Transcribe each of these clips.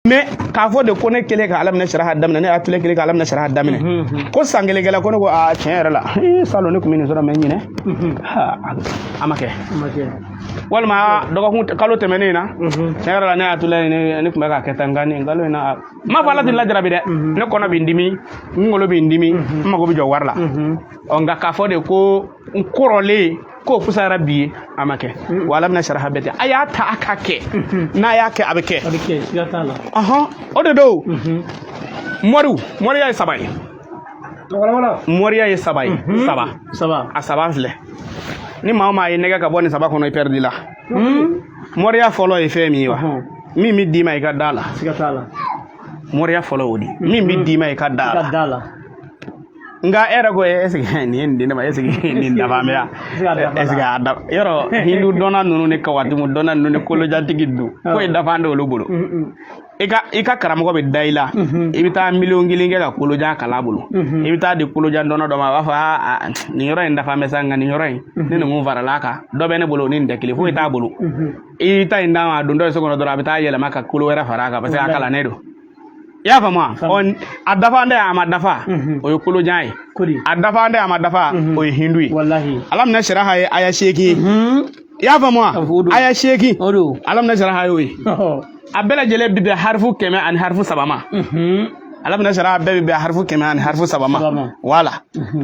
Mais k'a fɔ de ko ne kɛlen ka alam nasraha daminɛ, ne atelier kɛlen ka alam nasraha daminɛ, ko san kelen kɛla, ko ne ko aa, tiɲɛ yɛrɛ la, salon ne tun bɛ nin sɔrɔ, mais ɲinɛ a ma kɛ. Walima dɔgɔkun kalo tɛmɛnen in na, tiɲɛ yɛrɛ la, ne atelier ne tun bɛ k'a kɛ tan, nka nin kalo in na, n m'a fɔ Ala tɛ lajarabi dɛ, ne kɔnɔ bɛ n dimi, n ngolo bɛ n dimi, n mago bɛ jɔ wari la. Ɔ, nka k'a fɔ de ko n kɔrɔlen k'o fusayara bi ye, a ma kɛ. Wa alam nasraha bɛɛ tɛ, a y'a ta a ka kɛ, n'a y'a kɛ, a bɛ kɛ. A bɛ kɛ, siga t'a la. Ɔhɔn, o de don. Moriw, moriya ye saba ye. Moriya ye saba ye, saba. Saba. A saba filɛ: ni maa o maa ye nɛgɛ ka bɔ nin saba kɔnɔ, i pɛridi la. Moriya fɔlɔ ye fɛn min ye wa, min bɛ d'i ma, i ka da la. Siga t'a la. Moriya fɔlɔ o de, min bɛ d'i ma, i ka da I ka la. Da la. Nka e yɛrɛ ko est ce que nin ye nin di ne ma, est ce que nin dafa bɛ yan? Est est ce que a dafa yɔrɔ? Hindu dɔnna ninnu ni kawatimu dɔnna ninnu ni kolojantigi dun, ko ye dafa d'olu bolo. I ka karamɔgɔ bɛ da i la, i bɛ taa miliyɔn 1 kɛ ka kolojan kala bolo, i bɛ taa di kolojan dɔnna dɔ ma, a b'a fɔ aa, nin yɔrɔ in dafa bɛ sa, nka nin yɔrɔ in, ne nin kun farala a kan, dɔ bɛ ne bolo, ni nin tɛ kelen foyi t'a bolo. I ta in d'a ma, a don dɔ ye so kɔnɔ dɔrɔn, a bɛ taa yɛlɛma ka kolo wɛrɛ fara a kan, parce que a kalannen don. I y'a faamu wa? Ɔ, a dafa tɛ, a ma dafa, o ye kolojan ye. Kodi. A dafa tɛ, a ma dafa, o ye hindu ye. Walahi. Alam nasraha ye aya 8 ye. I y'a faamu wa? O don. Aya 8. O don. Alam nasraha y'o ye. A bɛɛ lajɛlen bi bɛn harifu 100 ani harifu 3 ma. Alam nasraha bɛɛ bi bɛn harifu 100 ani harifu 3 ma. Saba ma. Wala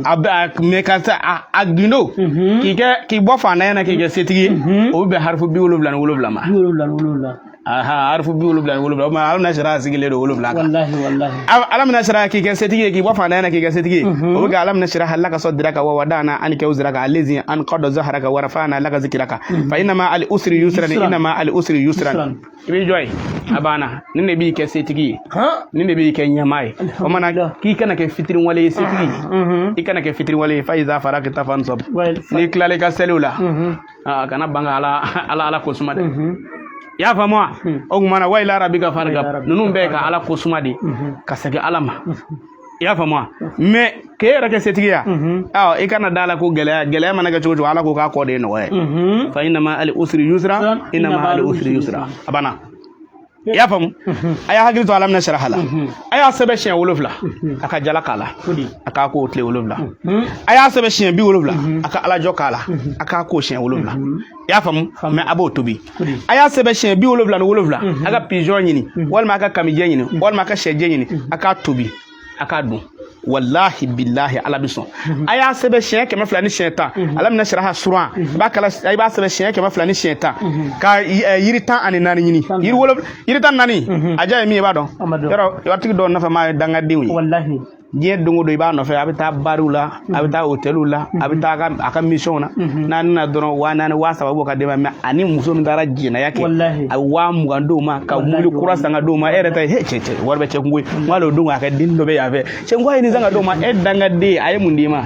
a bɛ a mɛ ka taa a gindo k'i kɛ k'i bɔ faantanya na k'i kɛ setigi ye, o bɛ bɛn harifu 77 ma. 77. Aha, harifu 77. O tuma alam nasraha sigilen don 7 kan. Walahi, walahi. Alam nasraha k'i kɛ setigi ye, k'i bɔ faantanya na k'i kɛ setigi ye, o bɛ kɛ alam nasraha laka sadraka wa wadana anka wizraka allazi anqada zahraka wa rafa'na laka zikraka fa inna ma'al usri yusran, inna ma'al usri yusran. Yusran. I b'i jɔ yen, a banna. Nin de b'i kɛ setigi ye, nin de b'i kɛ ɲɛmaa ye. O mana k'i kana kɛ fitiriwale ye setigi, i kana kɛ fitiriwale ye. Fa iza faragta fansab. N'i tilala i ka seliw la, aa, kana ban ka Ala Ala Ala ko suma dɛ. I y'a faamu wa? O tuma na, wa ila rabbika fargab, ninnu bɛɛ ye ka Ala ko suma de, ka segin Ala ma. I y'a faamu wa? Mais k'e yɛrɛ kɛ setigi ya, awɔ, i kana da la ko gɛlɛya, gɛlɛya mana kɛ cogo o cogo, Ala ko k'a kɔ de ye nɔgɔya ye. Fa inna ma'al usri yusra, inna ma'al usri yusra. A banna. I y'a faamu? A y'a hakili to alam nasraha la. A y'a sɛbɛn siɲɛ 7, a ka jala k'a la. Kodi. A k'a ko tile 7. A y'a sɛbɛn siɲɛ 70, a ka alajɔ k'a la, a k'a ko siɲɛ 7. I y'a faamu? Mais a b'o tobi. Kodi. A y'a sɛbɛn siɲɛ 77, a ka pigeon ɲini, walima a ka kamijɛ ɲini, walima a ka sɛjɛ ɲini, a k'a tobi, a k'a dun. Wallahi billahi, Ala bɛ sɔn. A y'a sɛbɛn siɲɛ 200 ni siɲɛ 10, alam nasraha suran, i b'a kala, i b'a sɛbɛn siɲɛ 200 ni siɲɛ 10, ka yiri 14 ɲini, yiri wolo, yiri 14. A diya ye min ye, i b'a dɔn. A ma dɔn. Yɔrɔ waritigi dɔw nɔfɛ maa ye dangadenw ye. Walahi. Diɲɛ don o don, i b'a nɔfɛ, a bɛ taa bariw la, a bɛ taa hôteliw la, a bɛ taa a ka mission na. N'a nana dɔrɔn, 4000, 3000 b'o ka denbaya. Mais ani muso min taara jɛnɛya kɛ, Walahi. a bɛ 20.000 d'o ma ka mobili kura san ka d'o ma. E yɛrɛ ta ye he, cɛ, cɛ, wari bɛ cɛ kun koyi. N k'ale o don k'a kɛ den dɔ bɛ yan fɛ, cɛ, n ko a ye nin san ka d'o ma. E dangaden, a ye mun d'i ma?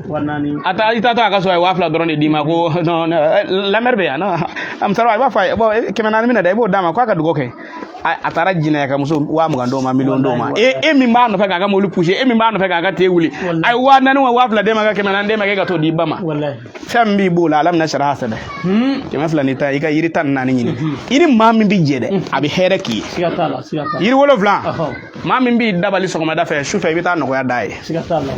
40.000. A ta i taatɔ a ka so, a ye 2000 dɔrɔn de d'i ma ko non, la mère bɛ yan non, a musokɔrɔba, i b'a fɔ a ye bon, 400 minɛ dɛ, i b'o d'a ma k'a ka dugawu kɛ. A taara jinɛya ka muso 20.000 d'o ma, miliyɔn d'o ma. E min b'a nɔfɛ k'a ka mobili pousser, e min b'a nɔfɛ k'a ka te wuli, a ye 4000 wa 2000 d'e ma, ka 400 d'e ma, k'e ka t'o di i ba ma. Walahi. Fɛn min b'i b'o la, alam nasraha sɛbɛn 210, i ka yiri 14 ɲini. I ni maa min bɛ jɛ dɛ, a bɛ hɛrɛ k'i ye. Siga t'a la, siga t'a la. Yiri 7, maa min b'i dabali sɔgɔmada fɛ, sufɛ i bɛ taa nɔgɔya d'a ye. Siga t'a la.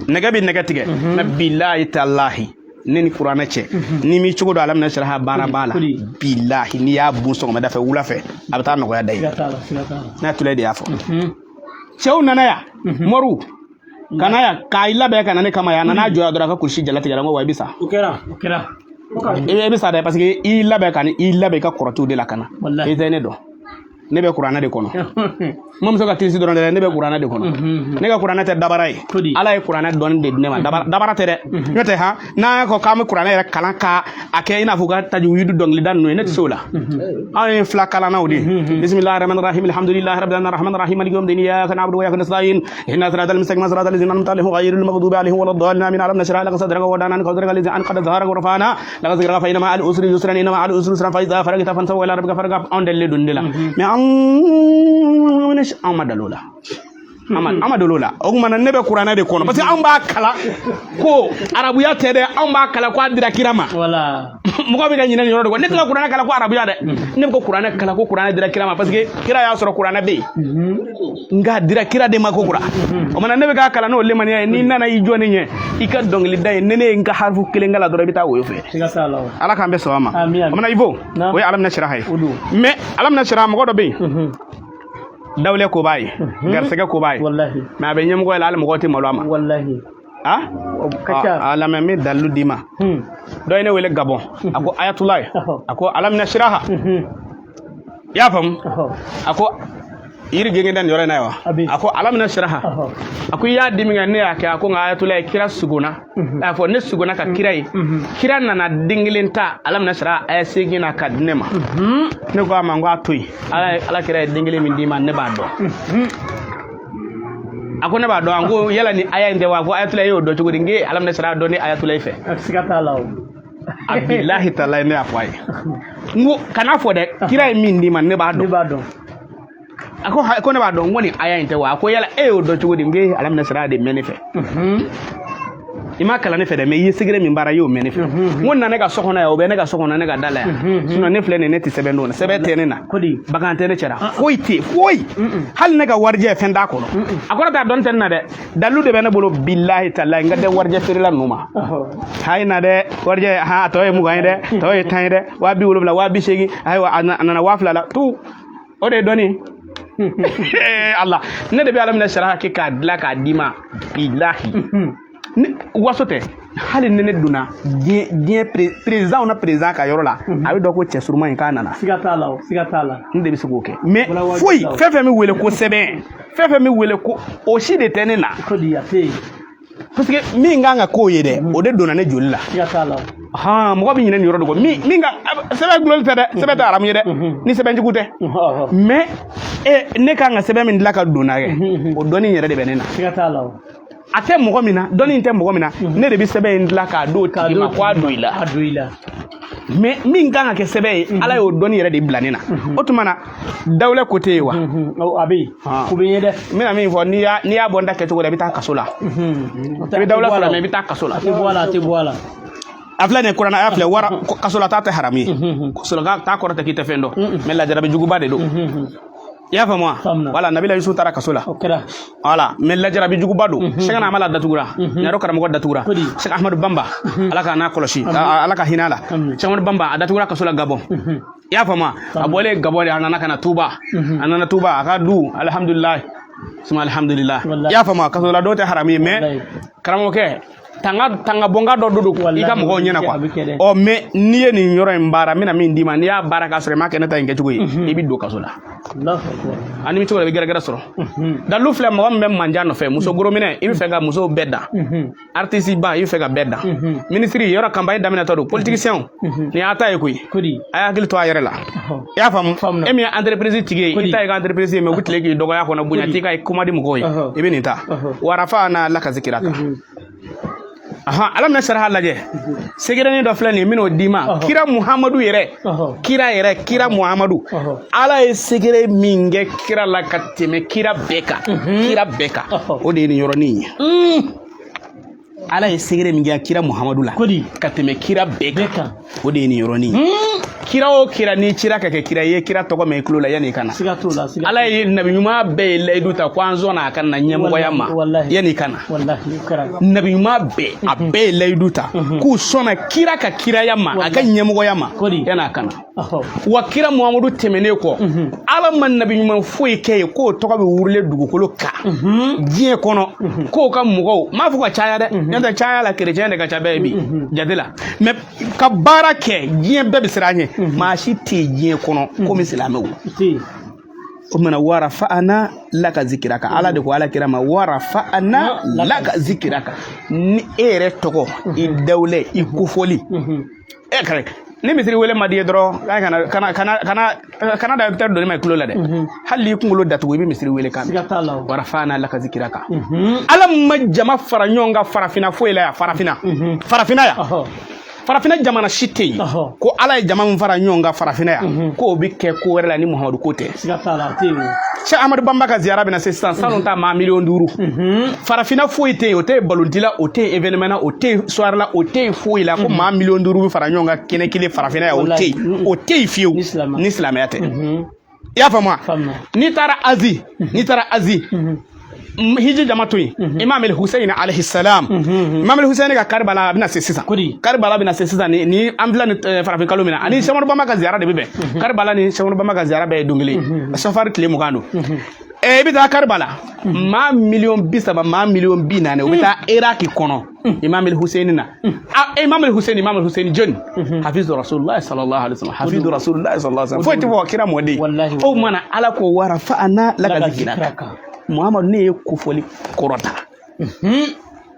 Nɛgɛ bɛ nɛgɛ tigɛ. Mais bilahi talahi, ne ni kuranɛ cɛ, ni m'i cogo dɔn alam nasraha baara b'a la. Kodi. Bilahi, n'i y'a bun sɔgɔmada fɛ, wula fɛ a bɛ taa nɔgɔya da ye. Siga t'a la, siga t'a la. N'a tula de y'a fɔ, cɛw nana yan, moriw ka na yan k'a labɛn ka na ne kama yan, a nana jɔ yan dɔrɔn, a ka kulusi jala tigɛra. N ko wa, i bɛ sa. O kɛra, o kɛra. I bɛ sa dɛ, parce que i labɛn ka ni i labɛn i ka kɔrɔtiw de la ka na. Wallahi. I tɛ ne dɔn, ne bɛ kuranɛ de kɔnɔ. N bamuso ka kilisi dɔrɔn dɛ, ne bɛ kuranɛ de kɔnɔ. Ne ka kuranɛ tɛ dabara ye. Kodi. Ala ye kuranɛ dɔɔni de di ne ma, dabara tɛ dɛ. N'o tɛ han, n'an ko k'an bɛ kuranɛ yɛrɛ kalan ka a kɛ i n'a fɔ ka tajuwidu dɔnkilida ninnu ye, ne tɛ se o la. Anw ye fila kalannaw de ye. Bisimilahi rahmani rahim, alhamdulilahi rabbil alamin, arrahmani rahim, maliki yawmiddin, iyyaka na'budu wa iyyaka nasta'in, ihdina siratal mustaqim, siratal ladzina an'amta alaihim ghayril maghdubi alaihim waladdallin, amin. Alam nashrah laka sadraka wa wada'na anka wizraka allazi anqadha dhahraka wa rafa'na laka dhikraka fa inna ma'al usri yusran, inna ma'al usri yusran, fa idha faragta fansab wa ila rabbika farghab. Anw delilen don de la, mais anw ma dal'o la. An ma deli o la. O tuma na ne bɛ kuranɛ de kɔnɔ, parce que anw b'a kalan ko arabuya tɛ dɛ, anw b'a kalan ko a dira kira ma. Voilà. Mɔgɔ bɛ ka ɲinɛ nin yɔrɔ de kɔ. Ne tɛ ka kuranɛ kalan ko arabuya dɛ, ne bɛ ka kuranɛ kalan ko kuranɛ dira kira ma, parce que kira y'a sɔrɔ kuranɛ bɛ yen, nka a dira kira de ma ko kura. O mana ne bɛ k'a kalan n'o limaniya ye. N'i nana i jɔ ne ɲɛ i ka dɔnkili da ye, ni ne ye n ka harifu kelen kalan dɔrɔn, i bɛ taa woyo fɛ. Siga t'a la o. Ala k'an bɛɛ sɔn a ma. Amin, amin. O mana Ivo, Naam. o ye alam nasiraha ye. O don. Mais alam nasiraha, mɔgɔ dɔ bɛ yen, dawulɛ ko b'a ye, garisɛgɛ ko b'a ye, Wallahi. mais a bɛ ɲɛmɔgɔ la, hali mɔgɔ tɛ malo a ma. Wallahi. Ah. O ka ca. A lamɛn, n bɛ dalilu d'i ma. Dɔ ye ne wele Gabɔn, a ko ayatulayi, a ko alam nasiraha, i y'a faamu? A ko yiri genge da nin yɔrɔ in na ye wa? A bɛ. A ko alam nasiraha, a ko i y'a di min kɛ, ne y'a kɛ. A ko nka ayatulayi, kira sugona, a fɔ ne sugona ka kira ye, kira nana den kelen ta alam nasiraha aya 8 na ka di ne ma. Ne ko a ma, n ko a to yen, ala kira ye den kelen min d'i ma, ne b'a dɔn. A ko ne b'a dɔn. A ko yala ni aya in tɛ wa? A ko ayatulayi, e y'o dɔn cogo di? N k'e alam nasiraha dɔn ne ayatulayi fɛ. Siga t'a la o. A bilahi talahi, ne y'a fɔ a ye, n ko kana fɔ dɛ, kira ye min d'i ma, ne b'a Ne dɔn. b'a dɔn. A ko ko ne b'a dɔn. N ko nin aya in tɛ wa? A ko yala e y'o dɔn cogo di? N k'e alam nasiraha de mɛn ne fɛ. I ma kalan ne fɛ dɛ, mais i ye secret min baara, i y'o mɛn ne fɛ. N ko na ne ka so kɔnɔ yan, o bɛ ne ka so kɔnɔ, ne ka da la yan. Sinon ne filɛ nin ye, ne tɛ sɛbɛn dɔn, sɛbɛn tɛ ne na. Kodi. Bagan tɛ ne cɛra, foyi tɛ yen, foyi. Hali ne ka warijɛ, fɛn t'a kɔnɔ. A kɔrɔ tɛ a dɔn tɛ ne na dɛ, dalilu de bɛ ne bolo. Bilahi talahi, n ka den warijɛ feerela ninnu ma, hayi na dɛ, warijɛ han, a tɔ ye 20 ye dɛ, tɔ ye 10 ye dɛ, 70,000, 80,000, ayiwa a nana 2000 la tu. O de ye dɔnni ye. Ala ne de bɛ alam nasiraha kɛ k'a dilan k'a d'i ma. Bilahi, ni waso tɛ, hali ni ne donna diɲɛ président na, président ka yɔrɔ la, a bɛ dɔn ko cɛ suruma in k'a nana. Siga t'a la o, siga t'a la. Ne de bɛ se k'o kɛ, mais Wala wajibi foyi la o. fɛn fɛn bɛ wele ko sɛbɛn, fɛn fɛn bɛ wele ko o si de tɛ ne na. Kodi, a tɛ yen. Parce que min kan ka k'o ye dɛ, o de donna ne joli la. Siga t'a la o. Han, mɔgɔ bɛ ɲinɛ nin yɔrɔ de kɔ. Min ka sɛbɛn guloli tɛ dɛ, sɛbɛn tɛ haramu ye dɛ, ni sɛbɛn jugu tɛ. Mais ne kan ka sɛbɛn min dilan ka don n'a kɛ, o dɔnni yɛrɛ de bɛ ne na. Siga t'a la o. A tɛ mɔgɔ min na, dɔnni in tɛ mɔgɔ min na, ne de bɛ sɛbɛn in dilan k'a d'o tigi ma ko a don i la. A don i la. Mais min kan ka kɛ sɛbɛn ye, Ala y'o dɔnni yɛrɛ de bila ne na. O tuma na dawulɛ ko tɛ yen wa? A bɛ yen. O bɛ ɲɛ dɛ. N bɛna min fɔ, n'i y'a bɔ n da kɛcogo la, i bɛ taa kaso la. I bɛ dawulɛ sɔrɔ, mais i bɛ taa kaso la. A tɛ bɔ a la, a tɛ bɔ a la. A filɛ nin ye, kuranɛ aya filɛ, wara kaso la taa tɛ haramu ye. Kaso la taa kɔrɔ tɛ k'i tɛ fɛn dɔn, mais lajarabi juguba de don. I y'a faamu wa? Faamuna. Wala Nabila Yusuf taara kaso la. O kɛra. Wala, mais lajarabi juguba don. Sɛgɛn Amala datugura, ɲaro karamɔgɔ datugura. Kodi. Sɛgɛ Ahmadu Bamba, Ala ka n'a kɔlɔsi, Ala ka hinɛ a la. Amin. Sɛgɛ Ahmadu Bamba, a datugura kaso la Gabɔn. I y'a faamu wa? A bɔlen Gabɔn de, a nana ka na Tuba, a nana Tuba, a ka du, alhamdulilayi suma alhamdulilayi. Wallahi. I y'a faamu wa? Kaso la dɔw tɛ haramu ye, mais Wallahi. karamɔgɔkɛ, tanga bɔnka dɔ don i ka mɔgɔw ɲɛna A bɛ kɛ quoi. dɛ. Ɔ, mais n'i ye nin yɔrɔ in baara, n bɛna min d'i ma, n'i y'a baara k'a sɔrɔ i m'a kɛ ne ta in kɛcogo ye, i bɛ don kaso la. Allahu akbar. Ani bɛ cogo la, i bɛ gɛrɛgɛrɛ sɔrɔ. Dalilu filɛ, mɔgɔ min bɛ manja nɔfɛ, muso gorominɛ, i bɛ fɛ ka musow bɛɛ dan, artiste ba, i bɛ fɛ ka bɛɛ dan, ministre yɔrɔ campagne daminɛtɔ don, politicien, nin y'a ta ye koyi. Kodi. A y'a hakili to a yɛrɛ la. I y'a faamu? Faamuna. E min ye entreprise tigi ye, i Kodi. ta ye ka entreprise ye, mais u bɛ tile k'i dɔgɔya kɔnɔ, bonya t'i ka, kuma di mɔgɔw ye, i bɛ nin ta. Warafa'na laka zikiraka. Ahan, alam nasiraha lajɛ, secret dɔ filɛ nin ye, n bɛn'o d'i ma. Kira Muhamadu yɛrɛ, kira yɛrɛ, kira Muhamadu, Ala ye secret min kɛ kira la ka tɛmɛ kira bɛɛ kan, kira bɛɛ kan, o de ye nin yɔrɔnin ye. Ala ye secret min kɛ kira Muhamadu la Kodi. ka tɛmɛ kira bɛɛ Bɛɛ kan, kan. o de ye nin yɔrɔnin ye. Kira o kira, n'i cira ka kɛ kira ye, i ye kira tɔgɔ mɛn i tulo la yanni i ka na. Siga t'o la, siga. Ala ye nabi ɲuman bɛɛ ye layidu ta ko an sɔnna a ka na ɲɛmɔgɔya ma Wallahi. yanni i ka na. Wallahi, o kɛra. Nabi ɲuman bɛɛ, a bɛɛ ye layidu ta k'u sɔnna kira ka kiraya ma, a ka ɲɛmɔgɔya ma, Kodi. yanni a ka na. Wa kira Muhamadu tɛmɛnen kɔ, Ala ma nabi ɲuman foyi kɛ ye k'o tɔgɔ bɛ wurulen dugukolo kan diɲɛ kɔnɔ, k'o ka mɔgɔw m'a fɔ ka caya dɛ, n'o tɛ caya la, kerecɛn de ka ca bɛɛ ye bi jate la, mais ka baara kɛ, diɲɛ bɛɛ bɛ siran a ɲɛ, maa si tɛ diɲɛ kɔnɔ komi silamɛw. O tuma na warafa'na laka zikiraka, Ala de ko Ala kira ma warafa'na laka zikiraka, ni e yɛrɛ tɔgɔ, i dawulɛ, i kofɔli e kare. Ni misiri wele ma di ye dɔrɔn, kana kana kana kana kana da hectare doni ma i tulo la dɛ, hali n'i kunkolo datugu, i bɛ misiri wele kan mɛn. Warafa'na laka zikiraka. Ala ma jama fara ɲɔgɔn kan farafinna foyi la yan, farafinna, farafinna yan. Farafinna jamana si tɛ yen ko Ala ye jama min fara ɲɔgɔn kan farafinna yan k'o bɛ kɛ ko wɛrɛ la ni Muhamadu ko tɛ. Siga t'a la, a tɛ yen. Cheikh Amadu Bamba ka ziyara bɛna se sisan, salon ta maa 5 miliyɔn. Farafinna foyi tɛ yen, o tɛ yen balonti la, o tɛ yen événement na, o tɛ yen soirée la, o tɛ yen foyi la ko maa 5 miliyɔn bɛ fara ɲɔgɔn kan kɛnɛ kelen farafinna yan, o tɛ yen, o tɛ yen fiyewu ni silamɛya tɛ. I y'a faamu wa? N'i taara Asie, n'i taara Asie, hiji jama to yen, Imam El Hussein alayhi salam, Imam El Hussein ka Karibala a bɛna se sisan, Karibala bɛna se sisan. Ni an filɛ ni farafin kalo min na, ani Sɛmadu Bamba ka ziyara de bɛ bɛn. Karibala ni Sɛmadu Bamba ka ziyara bɛɛ ye don kelen, safari tile 20 don. I bɛ taa Karibala, maa 30 miliyɔn, maa 40 miliyɔn, u bɛ taa Iraki kɔnɔ Imam El Hussein na. Imam El Hussein, Imam El Hussein jɔni? Hafizu Rasulullah sallallahu alaihi wasallam, hafizu Rasulullah sallallahu alaihi wasallam. Foyi tɛ fɔ kira mɔden o mana. Ala ko wa rafa'ana laka zikraka. Muhamadu, ne ye kofɔli kɔrɔta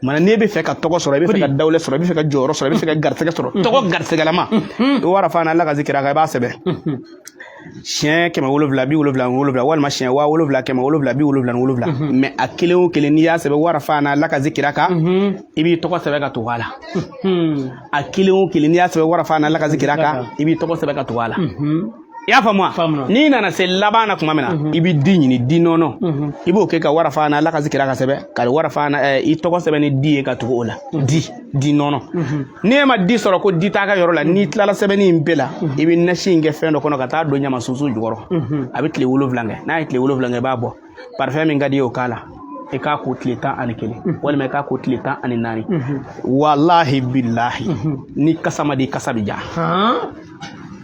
mana. N'e bɛ fɛ ka tɔgɔ sɔrɔ, i bɛ fɛ ka dawulɛ sɔrɔ, i bɛ fɛ ka jɔyɔrɔ sɔrɔ, i bɛ fɛ ka garisɛgɛ sɔrɔ, tɔgɔ garisɛgɛlama, wa rafa'ana laka zikraka, i b'a sɛbɛn siɲɛ 777, walima siɲɛ 7777. Mais a kelen o kelen, n'i y'a sɛbɛn wa rafa'ana laka zikraka, i b'i tɔgɔ sɛbɛn ka tugu a la. A kelen o kelen, n'i y'a sɛbɛn wa rafa'ana laka zikraka, i b'i tɔgɔ sɛbɛn ka tugu a la. I y'a faamu wa? N'i nana se laban na tuma min na, i bɛ di ɲini, di nɔnɔ, i b'o kɛ ka wa rafa'ana laka zikraka sɛbɛn, ka wa rafa'ana i tɔgɔ sɛbɛn ni di ye ka tugu o la, di nɔnɔ. N'i e ma di sɔrɔ, ko di t'a ka yɔrɔ la, n'i tilala sɛbɛnni in bɛɛ la, i bɛ nasi in kɛ fɛn dɔ kɔnɔ ka taa don ɲama sunsun jukɔrɔ. A bɛ tile 7 kɛ. N'a ye tile 7 kɛ, i b'a bɔ. Parfum min ka di i ye, o k'a la. I k'a ko tile 11, walima i k'a ko tile 14. Walahi bilahi, ni kasa ma di, kasa bɛ ja.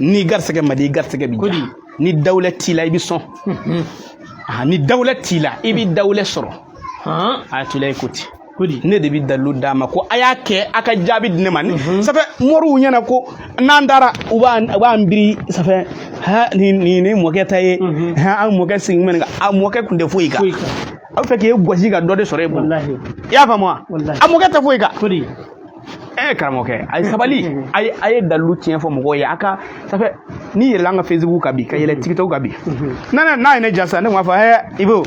Ni garisɛgɛ ma di, garisɛgɛ bɛ ja. Ni dawulɛ t'i la, i bɛ sɔn. Ni dawulɛ t'i la, i bɛ dawulɛ sɔrɔ. Ayatollah ko ten. Ne de bɛ dalilu d'a ma ko a y'a kɛ, a ka jaabi di ne ma. Ça fait moriw ɲɛna ko n'an taara, u b'an biri. Ça fait ha nin mɔkɛ ta ye, an mɔkɛ sigi min kan, a mɔkɛ kun tɛ foyi kan. A bɛ fɛ k'e gosi ka dɔ de sɔrɔ e bolo. I y'a faamu wa? A mɔkɛ tɛ foyi kan. Karamɔgɔkɛ, a ye sabali, a ye dalilu tiɲɛ fɔ mɔgɔw ye. A ka ça fait n'i yɛlɛla an ka Facebook kan bi, ka yɛlɛ TikTok kan bi, n'a ye ne ja sisan, ne b'a fɔ Ibo,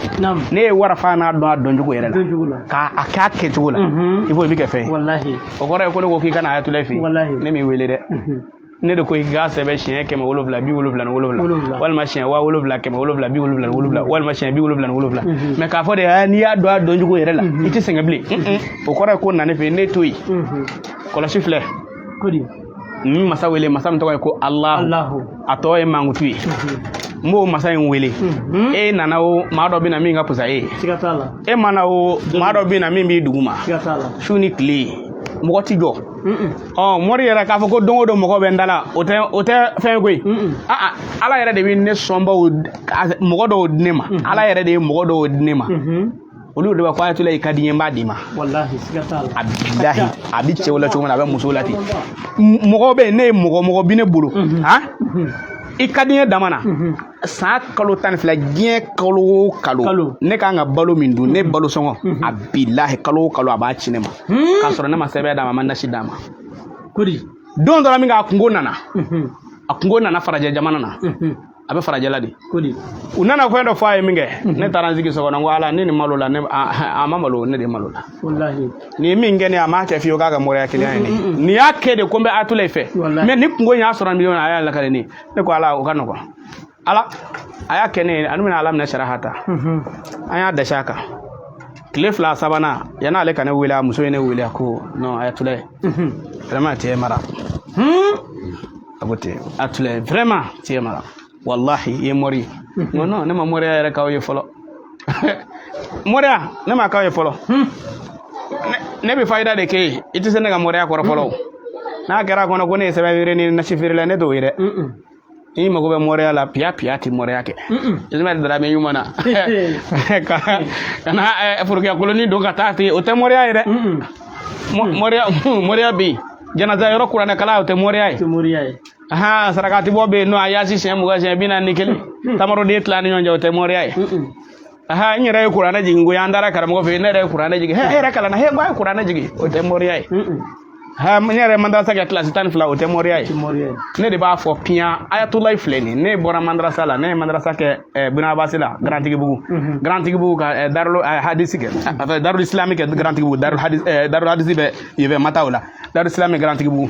ne ye wa rafa'ana dɔn a dɔncogo yɛrɛ la, k'a a k'a kɛcogo la. Ibo, i bɛ kɛ fɛn ye. O kɔrɔ ye ko ne ko k'i ka na Ayatollah fɛ yen, ne m'i wele dɛ. Ne de ko i k'a sɛbɛn siɲɛ 777, walima siɲɛ 7777, walima siɲɛ 77. Mais k'a fɔ de n'i y'a dɔn a dɔncogo yɛrɛ la, i tɛ sɛgɛn bilen. O kɔrɔ ye ko na ne fɛ yen, ne to yen. Kɔlɔsi filɛ, n masa wele, masa min tɔgɔ ye ko Alahu, a tɔgɔ ye mankutu ye. N b'o masa in wele. E nana o, maa dɔ bɛ na min ka fisa e ye. E ma na o, maa dɔ bɛ na min b'i duguma. Su ni tile, mɔgɔ ti jɔ. Ɔ mori yɛrɛ k'a fɔ ko don o don mɔgɔ bɛ n da la, o tɛ fɛn koyi. Ala yɛrɛ de bɛ ne sɔnbaw mɔgɔ dɔw di ne ma. Ala yɛrɛ de ye mɔgɔ dɔw di ne ma. Olu de b'a fɔ Ayatollah i ka di n ye, n b'a d'i ma. A bilahi, a bɛ cɛw la cogo min na, a bɛ musow la ten. Mɔgɔ bɛ yen, ne ye mɔgɔ bi ne bolo, han, i ka di n ye dama na. San kalo 12, diɲɛ kalo o kalo, ne kan ka balo min dun, ne balo sɔngɔ, a bilahi, kalo o kalo a b'a ci ne ma, k'a sɔrɔ ne ma sɛbɛn d'a ma, a ma nasi d'a ma. Don dɔ la min kɛ, a kungo nana, a kungo nana farajɛ jamana na, a bɛ farajɛla de. U nana fɛn dɔ fɔ a ye min kɛ, ne taara n sigi so kɔnɔ, n ko Ala, ne ni malo la, ne a ma malo, ne de malo la. Nin ye min kɛ ne, a m'a kɛ fiyewu k'a ka moriya kelen ye ne. Nin y'a kɛ de ko n bɛ Ayatollah fɛ, mais ni kungo in y'a sɔrɔ miliyɔn, a y'a lakale ne. Ne ko Ala, o ka nɔgɔn. Ala a y'a kɛ ne ye, ani bɛna Ala minɛ sara ta. An y'a dɛsɛ a kan tile 2 sabanan, yan'ale ka ne wele, a muso ye ne wele, a ko non, Ayatollah, vraiment tu es mara. A ko ten, Ayatollah, vraiment tu es mara, wallahi i ye mori ye. N ko non, ne ma moriya yɛrɛ k'aw ye fɔlɔ. Moriya ne ma k'aw ye fɔlɔ. Ne bɛ fayida de k'e ye, i tɛ se ne ka moriya kɔrɔ fɔlɔ. N'a kɛra a kɔnɔ ko ne ye sɛbɛn feere ni nasi feere la, ne t'o ye dɛ. N'i mago bɛ moriya la, piya piya tɛ moriya kɛ. Ismaël Dramé ɲuman na ka na forokɛ koloni don ka taa ten, o tɛ moriya ye dɛ. Moriya bɛ yen, janaza yɔrɔ kuranɛ kalan, o tɛ moriya ye. Ahan, sarakati bɔ bɛ yen nɔ, a yaasi siɲɛ 20, siɲɛ 41, tamaroden tila ni ɲɔgɔn cɛ, o tɛ moriya ye. Ahan, n yɛrɛ ye kuranɛ jigin ko an taara karamɔgɔ fɛ yen, ne yɛrɛ ye kuranɛ jigin, he, e yɛrɛ kalanna, he, n ko a ye kuranɛ jigin, o tɛ moriya ye. Ha, n yɛrɛ madarasa kɛ kilasi 12, o tɛ moriya ye. Ne de b'a fɔ piyan, Ayatollah filɛ nin. Ne bɔra madarasa la, ne ye madarasa kɛ Bunabasi la, Garantigibugu, Garantigibugu ka darul hadisi kɛ, darul islami kɛ Garantigibugu, darul hadisi, darul hadisi bɛ yen fɛ mataw la, darul islami Garantigibugu.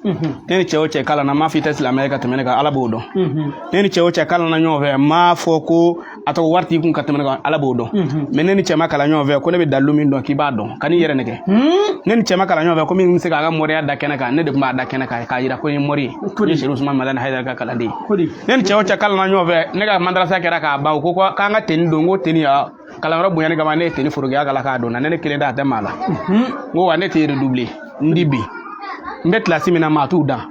Ne ni cɛ o cɛ kalanna, n m'a fɔ i tɛ silamɛ ye ka tɛmɛ ne kan, Ala b'o dɔn. Ne ni cɛ o cɛ kalanna ɲɔgɔn fɛ, n m'a fɔ ko a tɔgɔ wari t'i kun ka tɛmɛ ne kan, Ala b'o dɔn. Mais ne ni cɛ ma kalan ɲɔgɔn fɛ ko ne bɛ dalilu min dɔn k'i b'a dɔn, kan'i yɛrɛ nɛgɛ. Ne ni cɛ ma kalan ɲɔgɔn fɛ ko min bɛ se k'a ka moriya da kɛnɛ kan, ne de tun b'a da kɛnɛ kan k'a yira ko n ye mori ye, n ye Serifu Usumani Madani Hayidara ka kalanden ye. Ne ni cɛ o cɛ kalanna ɲɔgɔn fɛ, ne ka madarasa kɛra k'a ban, u ko k'an ka tenue don, n ko tenue ya kalanyɔrɔ bonyani kama, ne ye tenue forokiya kala k'a don na, ne kelen tɛ, a tɛ maa la. N ko wa ne tɛ redoubler, n di bi n bɛ kilasi min na, maa t'u dan.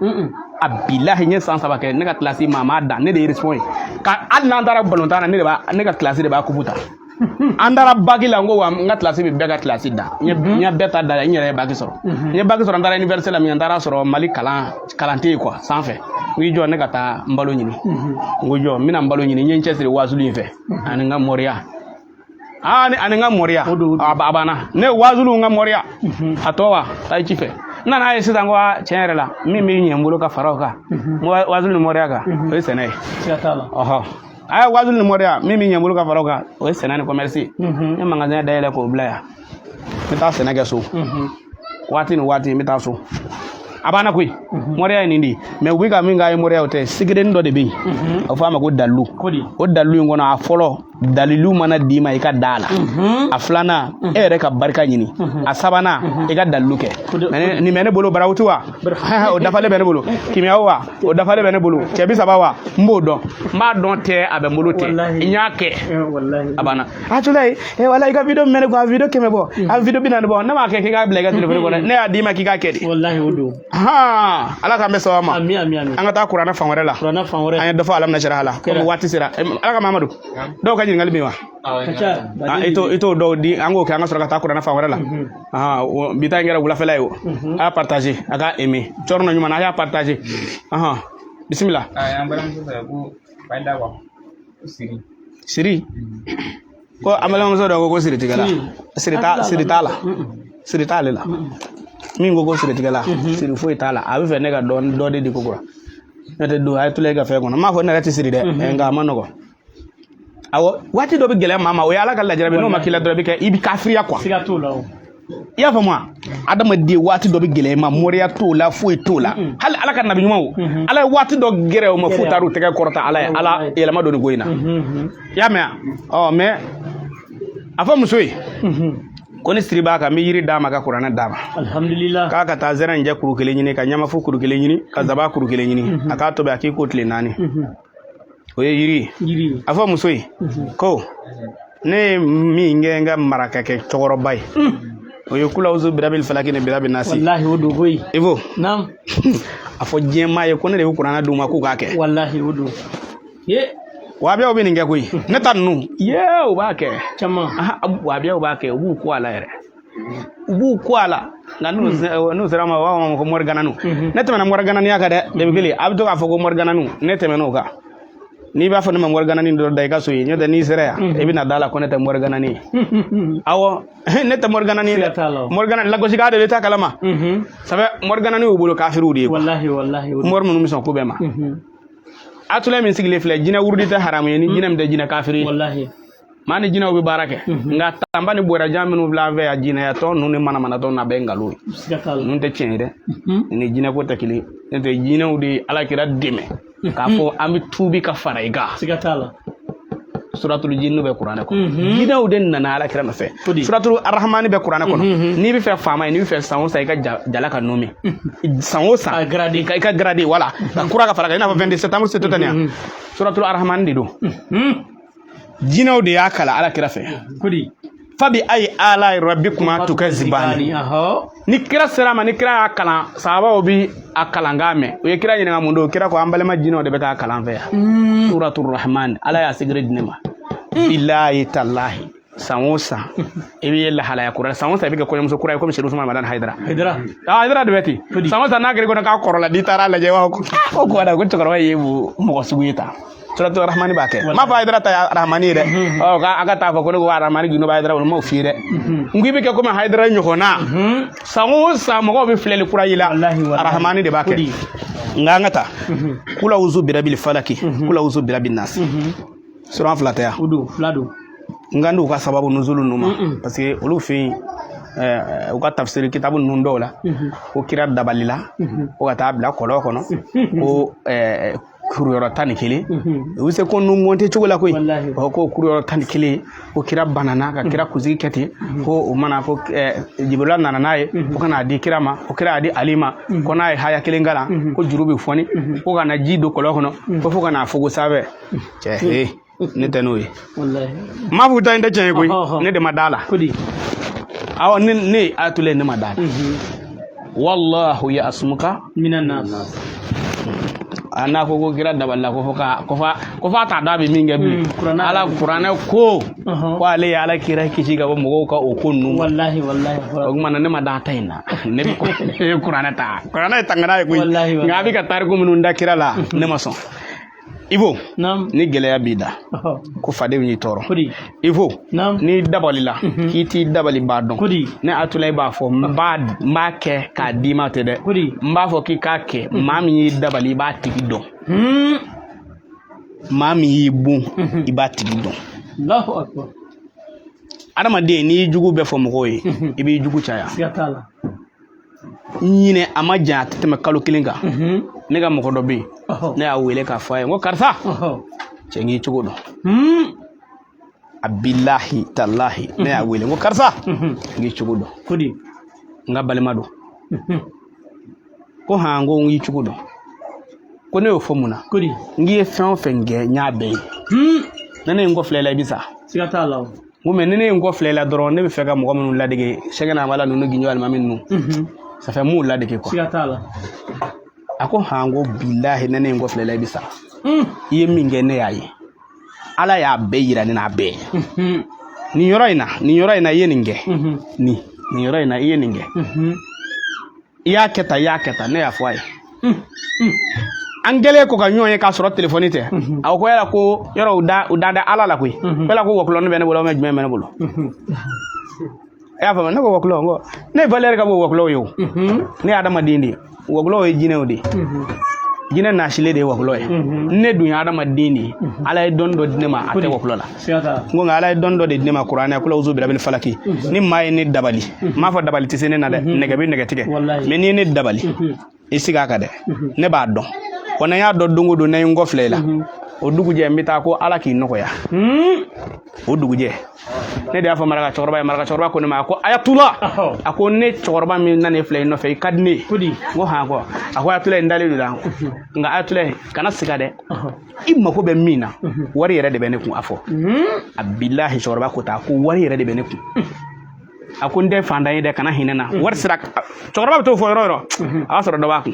A bilahi, n ye san 3 kɛ, ne ka kilasi maa m'a dan, ne de ye respon ye. Ka hali n'an taara balontan na, ne de b'a, ne ka kilasi de b'a kupu ta. An taara baki la, n ko wa n ka kilasi bɛ bɛɛ ka kilasi dan, n ye bɛɛ ta da, n yɛrɛ ye baki sɔrɔ. N ye baki sɔrɔ, n taara université la min, n taara sɔrɔ Mali kalan tɛ yen quoi sanfɛ. N ko i jɔ, ne ka taa n balo ɲini. N ko jɔ, n bɛna n balo ɲini. N ye n cɛsiri waasuli in fɛ ani n ka moriya, aa ani n ka moriya. A banna, ne waasulu, n ka moriya a tɔ wa taa i ci fɛ. N nana ye sisan ko aa tiɲɛ yɛrɛ la, min bɛ ɲɛ n bolo ka fara o kan, waasulu ni moriya kan, o ye sɛnɛ ye. Ɔhɔ, a ye waasulu ni moriya, min bɛ ɲɛ n bolo ka fara o kan, o ye sɛnɛ ni commerce ye. N ye magasin dayɛlɛ k'o bila yan, n bɛ taa sɛnɛ kɛ so waati ni waati, n bɛ taa so. A banna koyi, moriya ye nin de ye. Mais u bɛ ka min k'a ye moriya, o tɛ. Sigirenin dɔ de bɛ yen, a bɛ fɔ a ma ko dalilu. O dalilu in kɔnɔ, a fɔlɔ, dalilu mana d'i ma, i ka da a la. A filanan, e yɛrɛ ka barika ɲini. A sabanan, i ka dalilu kɛ. Nin bɛ ne bolo, barawuti wa, o dafalen bɛ ne bolo, kimiyaw wa, o dafalen bɛ ne bolo, cɛ 30 wa, n b'o dɔn, n b'a dɔn tɛ, a bɛ n bolo tɛ, n y'a kɛ, a banna. A tula ye wala i ka video min bɛ ne kun, a video 100 bɔ, a video 40 bɔ, ne m'a kɛ k'i k'a bila i ka telefɔni kɔnɔ, ne y'a d'i ma k'i k'a kɛ de. Walahi, o don. Ala k'an bɛ sababa ma. Ami, ami, ami. An ka taa kuranɛ fan wɛrɛ la. Kuranɛ fan wɛrɛ. An ye dɔ fɔ alam nasiraha la komi waati sera. Ala ka Mamadu, dɔw ka ɲininkali bɛ yen wa? I t'o dɔw di, an k'o kɛ, an ka sɔrɔ ka taa kuranɛ fan wɛrɛ la. Bi ta in kɛra wulafɛla ye o. A y'a partager, a ka aimer cɔrɔnɔ ɲuman na, a y'a partager. Bisimila. An balimamuso fɛ ko fayida wa siri. Siri ko an balimamuso dɔ ko siritigɛla, siri t'a, siri t'a la, siri t'ale la. Min ko siritigɛla, siri foyi t'a la. A bɛ fɛ ne ka dɔ de di ko kura. Ne tɛ don a ye tula i ka fɛn kɔnɔ. N m'a fɔ ne yɛrɛ tɛ siri dɛ, nka a ma nɔgɔn. Awɔ, waati dɔ bɛ gɛlɛya maa ma, o ye Ala ka lajarabi, n'o ma k'i la dɔrɔn, i bɛ kɛ, i bɛ kafiriya quoi. Siga t'o la o. I y'a faamu wa? Adamaden, waati dɔ bɛ gɛlɛya i ma, moriya t'o la, foyi t'o la. Hali Ala ka nabi ɲumanw, Ala ye waati dɔ gɛrɛ o ma f'u taar'u tɛgɛ kɔrɔta Ala ye, Ala yɛlɛma don nin ko in na. I y'a mɛn wa? Ɔ mais a fɔ muso ye ko ni siri b'a kan, n bɛ yiri d'a ma ka kuranɛ d'a ma. Alhamdulillah. K'a ka taa zɛrɛnjɛ kuru kelen ɲini, ka ɲamafu kuru kelen ɲini, ka zaba kuru kelen ɲini, a k'a tobi, a k'i ko tile 4. O ye yiri ye. A fɔ muso ye ko ne ye min kɛ n ka marakakɛ cɛkɔrɔba ye, o ye kulawuzu birabil falaki ni birabi nasi. Walahi, o don koyi. Ibo. Naam. A fɔ diɲɛmaa ye ko ne de bɛ kuranɛ d'u ma k'u k'a kɛ. Walahi, o don. Ye. Wabiyaw bɛ nin kɛ koyi. Ne ta ninnu ye, u b'a kɛ. Caman. Wabiyaw b'a kɛ, u b'u ko a la yɛrɛ. U b'u ko a la. Nka n'u sera ma, u b'a fɔ ko morigananiw. Ne tɛmɛna morigananiya kan dɛ, depuis kelen. A bɛ to k'a fɔ ko morigananiw, ne tɛmɛn'o kan. N'i b'a fɔ ne ma moriganani dɔ da i ka so ye, n'o tɛ n'i sera yan, i bɛna da la ko ne tɛ moriganani ye. Awɔ, ne tɛ moriganani ye dɛ. Moriganani lagosikan de bɛ taa kalama. Sabu moriganani y'u bolo kafiriw de ye. Walahi, walahi. Mori minnu bɛ sɔn ko bɛɛ ma. Atulɛ min sigilen filɛ, jinɛ wurudi tɛ haramu ye ni jinɛ min tɛ jinɛ kafiri ye. Walahi. Maa ni jinɛw bɛ baara kɛ. Nka tanba ni borajan minnu filɛ an fɛ yan, jinɛyatɔ ninnu ni manamanatɔ ninnu, a bɛɛ nkalon ye. Ninnu tɛ tiɲɛ ye dɛ. Ni jinɛ ko tɛ kelen ye. N'o tɛ jinɛw de ye Ala kira dɛmɛ k'a fɔ an bɛ tuubi ka fara i kan. Siga t'a la. Suratul jinnu bɛ kuranɛ kɔnɔ. Jinɛw de nana Ala kira nɔfɛ. Suratul arahamani bɛ kuranɛ kɔnɔ. N'i bɛ fɛ faama ye, n'i bɛ fɛ san o san i ka jala ka nomi. San o san i ka grade, wala ka kura ka fara kan, i n'a fɔ 22 septembre c'est tout an. Suratul arahamani de don. Jinɛw de y'a kalan Ala kira fɛ. Fabi ayi ala rabbikuma tukazibani. Ni kira sera ma, ni kira y'a kalan, sahabaw bi a kalankan mɛn. U ye kira ɲininka mun don, kira ko an balima jinɛw de bɛ k'a kalan fɛ yan. Suratul rahman, Ala y'a secret di ne ma. Bilahi talahi, san o san i bɛ lahalaya kura, san o san i bɛ kɛ kɔɲɔmuso kura ye komi Serifu Usumani Madani Hayidara. Hayidara de bɛ ten. San o san n'a kɛra i kɔnɔ k'a kɔrɔla, n'i taara lajɛ, i b'a fɔ ko ko cɛkɔrɔba ye mɔgɔ sugu ye tan. Suratul rahmani b'a kɛ. N m'a fɔ Hayidara ta ye rahmani ye dɛ. Ɔ k'a ka taa fɔ ko ne ko rahmani gindo bɛ Hayidara bolo, n m'o f'i ye dɛ. N ko i bɛ kɛ komi Hayidara ɲɔgɔnna. San o san mɔgɔw bɛ filɛli kura y'i la. Rahmani de b'a kɛ. Nka an ka taa. Kulawuzu birabil falaki, kulawuzu birabil nasi. Suran fila tɛ yan. O don, fila don. N kan d'u ka sababu nuzulu ninnu ma. Parce que olu fɛ yen, U ka tafsiri kitabu ninnu dɔw la, ko kira dabalila ko ka taa bila kɔlɔn kɔnɔ, ko kuruyɔrɔ 11. U bɛ se ko ninnu monter cogo la koyi. Ko kuruyɔrɔ 11, ko kira banana ka kira kunsigi kɛ ten, ko o mana ko Jibirila nana n'a ye ko ka n'a di kira ma, ko kira y'a di Ali ma, ko n'a ye haya kelen kalan ko juru bɛ fɔni, ko ka na ji don kɔlɔn kɔnɔ, ko fo ka n'a fogo sanfɛ. Cɛ, he, ne tɛ n'o ye. N m'a fɔ ta in tɛ tiɲɛ ye koyi, ne de ma d'a la. Awɔ, ne Ayatulayi, ne ma d'a la. Wallahu ya'asmuka minan nas. A n'a ko ko kira dabalila ko fo ka ko f'a t'a dɔn a bɛ min kɛ bilen. Ala kuranɛ ko ko ale ye Ala kira kisi ka bɔ mɔgɔw ka o ko ninnu ma. Wallahi wallahi. O tuma na ne ma d'a ta in na, ne bɛ kuranɛ ta. Kuranɛ ye tangana ye koyi, nka a bɛ ka tariku minnu da kira la, ne ma sɔn. Ibo, ni gɛlɛya b'i da ko fadenw y'i tɔɔrɔ, Ibo, n'i dabalila k'i t'i dabali b'a dɔn, ne Ayatulayi b'a fɔ n b'a kɛ k'a d'i ma tɛ dɛ, n b'a fɔ k'i k'a kɛ. Maa min y'i dabali, i b'a tigi dɔn. Maa min y'i bon, i b'a tigi dɔn. Adamaden, n'i y'i jugu bɛɛ fɔ mɔgɔw ye, i b'i jugu caya. Ɲinɛ a ma jan, a tɛ tɛmɛ kalo kelen kan, ne ka mɔgɔ dɔ bɛ yen, ne y'a wele k'a fɔ a ye, n ko karisa, cɛ, n k'i cogo dɔn. A bilahi talahi, ne y'a wele, n ko karisa, n k'i cogo dɔn, n ka balima don. Ko han, ko n k'i cogo dɔn. Ko ne y'o fɔ mun na? N k'i ye fɛn o fɛn kɛ, n y'a bɛɛ ye. Ne ne ye n kɔ filɛ i la, i bɛ sa. Siga t'a la. N ko mɛ ni ne ye n kɔ filɛ i la dɔrɔn, ne bɛ fɛ ka mɔgɔ minnu ladege, Sɛgɛnɛ Amala ninnu, Gindo Alimami ninnu, ça fait m'u ladege quoi. Siga t'a la. A ko han, ko bilahi, ne ne ye n kɔ filɛ i la, i bɛ sa. I ye min kɛ, ne y'a ye. Ala y'a bɛɛ yira ne na, a bɛɛ. Nin yɔrɔ in na, nin yɔrɔ in na, i ye nin kɛ. Nin yɔrɔ in na, i ye nin kɛ. I y'a kɛ tan, i y'a kɛ tan, ne y'a fɔ a ye. An kɛlen ko ka ɲɔgɔn ye k'a sɔrɔ telefɔni tɛ. A ko yala ko yɔrɔ u da Ala la koyi. Yala ko wɔkulɔni bɛ ne bolo, jumɛn bɛ ne bolo? I y'a faamu? Ne ko wɔkulɔ, n ko ne valeur ka bon wɔkulɔw ye o. Ne ye adamaden de ye. Wɔkulɔw ye jinɛw de ye. Jinɛ nasilen de ye wɔkulɔ ye. Ne dun ye adamaden de ye. Ala ye dɔnni dɔ di ne ma, a tɛ wɔkulɔ la. N ko nka Ala ye dɔnni dɔ de di ne ma kuranɛ kula uzu birabil falaki. Ni maa ye ne dabali, n m'a fɔ dabali tɛ se ne na dɛ, nɛgɛ bɛ nɛgɛ tigɛ. Mɛ n'i ye ne dabali, i sigi a kan dɛ, ne b'a dɔn. Wa n'an y'a dɔn don o don, n'an ye n kɔ filɛ i la, o dugujɛ n bɛ taa ko Ala k'i nɔgɔya. O dugujɛ ne de y'a fɔ maraka cɛkɔrɔba ye. Maraka cɛkɔrɔba ko ne ma, a ko Ayatula, a ko ne cɛkɔrɔba min nana e filɛ i nɔfɛ, i ka di ne ye. N ko han, ko a ko Ayatula, n dalen don la, nka Ayatula, kana siga dɛ, i mako bɛ min na, wari yɛrɛ de bɛ ne kun. A fɔ a bilahi, cɛkɔrɔba ko tan, a ko wari yɛrɛ de bɛ ne kun. A ko n tɛ fantan ye dɛ, kana hinɛ na wari sira. Cɛkɔrɔba bɛ t'o fɔ yɔrɔ o yɔrɔ, a b'a sɔrɔ dɔ b'a kun.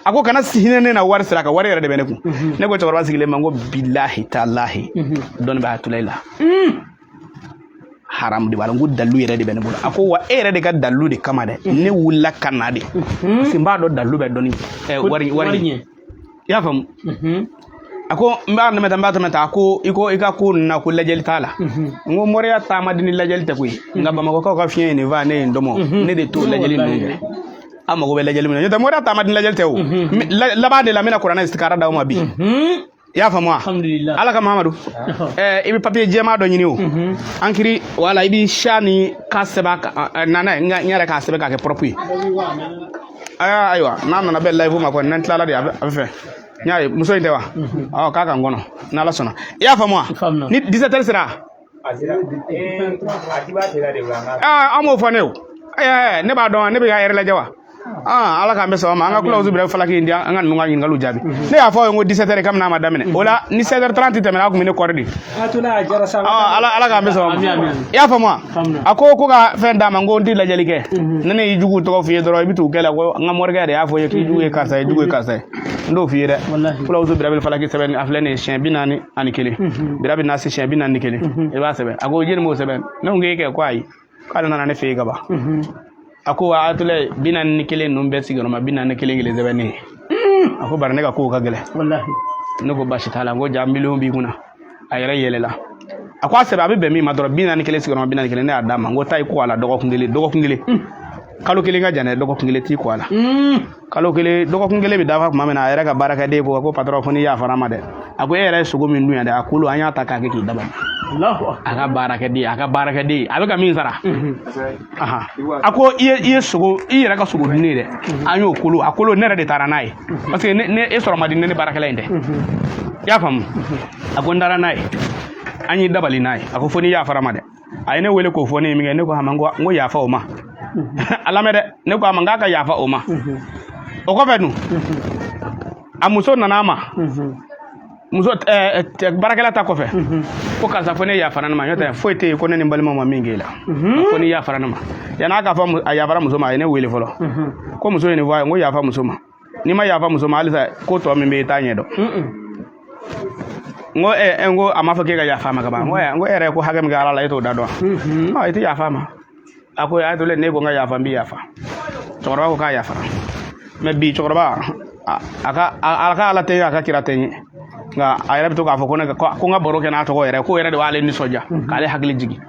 A ko kana hinɛ ne na wari sira kan, wari yɛrɛ de bɛ ne kun. Ne ko cɛkɔrɔba sigilen ma, n ko bilahi talahi, dɔnni bɛ Ayatulayi la, haramu de b'a la. N ko dalilu yɛrɛ de bɛ ne bolo. A ko wa e yɛrɛ de ka dalilu de kama dɛ, ne wulila ka na de, parce que n b'a dɔn dalilu bɛ dɔnni wari ɲɛ. I y'a faamu? A ko n b'a nɛmɛ tan, n b'a tɛmɛ tan. A ko i ko i ka ko ninnu na, ko lajɛli t'a la. N ko moriya taama di ni lajɛli tɛ koyi, nka bamakɔkaw ka fiɲɛ ye nin fa, ne ye n dɔmɔ, ne de t'o lajɛli ninnu kɛ. A mago bɛ lajɛli min na, n'o tɛ moriya taama di ni lajɛli tɛ o. Laban de la, n bɛna kuranɛ istikara d'aw ma bi. I y'a faamu wa? Ala ka Mahamadu, i bɛ papiye jɛman dɔ ɲini o ankiri, wala i bɛ sa ni ka sɛbɛn nana ye, n yɛrɛ k'a sɛbɛn k'a kɛ propre ye. Ayiwa, n'a nana bɛn live ma kɔni, n'an tilala de, a bɛ fɛ. N y'a ye muso in tɛ wa? Ɔ, k'a ka n kɔnɔ n'Ala sɔnna. I y'a faamu wa? Ni 17 heures sera, an b'o fɔ ne o. Ne b'a dɔn, ne bɛ ka yɛrɛ lajɛ wa? Ala k'an bɛ sɔn ma. An ka kula bira falaki in di, an ka ninnu ka ɲininkaliw jaabi. Ne y'a fɔ aw ye, n ko 17 heures kabini a ma daminɛ o la, ni 16 heures 30 tɛmɛna, a kun bɛ ne kɔri de. Ala k'an bɛ sɔn ma. I y'a faamu wa? A ko ka fɛn d'a ma, n ko n tɛ lajɛli kɛ. Ni ne y'i juguw tɔgɔ f'i ye dɔrɔn, i bɛ t'u kɛlɛ ko n ka morikɛ de y'a fɔ i ye k'i jugu ye karisa ye, jugu ye karisa ye. N t'o f'i ye dɛ. Kula uzu birabil falaki sɛbɛn, a filɛ nin ye, siɲɛ 41, birabi nasi siɲɛ 41, i b'a sɛbɛn. A ko jeli m'o sɛbɛn? Ne ko k'e kɛ ko ayi, k'ale nana ne fɛ yen ka ban. A ko wa Ayatulayi, 41 ninnu bɛɛ sigiyɔrɔma 41 kelen sɛbɛn ne ye. A ko bari ne ka kow ka gɛlɛn. Ne ko baasi t'a la, n ko ja miliyɔn b'i kunna. A yɛrɛ yɛlɛla, a ko a sɛbɛn, a bɛ bɛn min ma dɔrɔn, 41 sigiyɔrɔma 41. Ne y'a d'a ma, n ko taa i ko a la dɔgɔkun kelen, dɔgɔkun kelen. Kalo kelen ka jan dɛ, dɔgɔkun kelen t'i ko a la. Kalo kelen, dɔgɔkun kelen bɛ dafa tuma min na, a yɛrɛ ka baarakɛden ko patɔrɔn, fo n'i yafara ma dɛ. A ko e yɛrɛ ye sogo min dun yan dɛ, a kolo an y'a ta k'a kɛ k'i dabali. A ka baarakɛden, a ka baarakɛden, a bɛ ka min sara. A ko i ye sogo, i yɛrɛ ka sogo dun ne dɛ, an y'o kolo, a kolo ne yɛrɛ de taara n'a ye, parce que ne e sɔrɔ man di ne ni baarakɛla in tɛ. I y'a faamu? A ko n taara n'a ye, an y'i dabali n'a ye. A ko fo n'i yafara ma dɛ. A ye ne wele k'o fɔ ne ye min kɛ, ne ko a ma, n ko yafa o ma. A lamɛn dɛ, ne ko a ma n k'a ka yafa o ma. O kɔfɛ dun, a muso nana a ma, muso baarakɛla ta kɔfɛ, ko karisa, fo ne yafara ne ma, n'o tɛ foyi tɛ yen ko ne ni n balimaw ma min k'e la, fo n'i yafara ne ma. Yan'a k'a fɔ a yafara muso ma, a ye ne wele fɔlɔ ko muso ye nin fɔ a ye. N ko yafa muso ma. N'i ma yafa muso ma, halisa ko tɔ min bɛ yen, i t'a ɲɛ dɔn. N ko n ko a m'a fɔ k'e ka yafa a ma ka ban. N ko n ko e yɛrɛ ko hakɛ min kɛ Ala la, e t'o da dɔn wa? I tɛ yafa a ma. A ko a to ne ko n ka yafa, n bɛ yafa. Cɛkɔrɔba ko k'a yafara. Mais bi cɛkɔrɔba, a ka Ala tɛ ye, a ka kira tɛ ye, nka a yɛrɛ bɛ to k'a fɔ ko ne ko n ka baro kɛ n'a tɔgɔ yɛrɛ, k'o yɛrɛ de b'ale nisɔndiya, k'ale hakili jigin.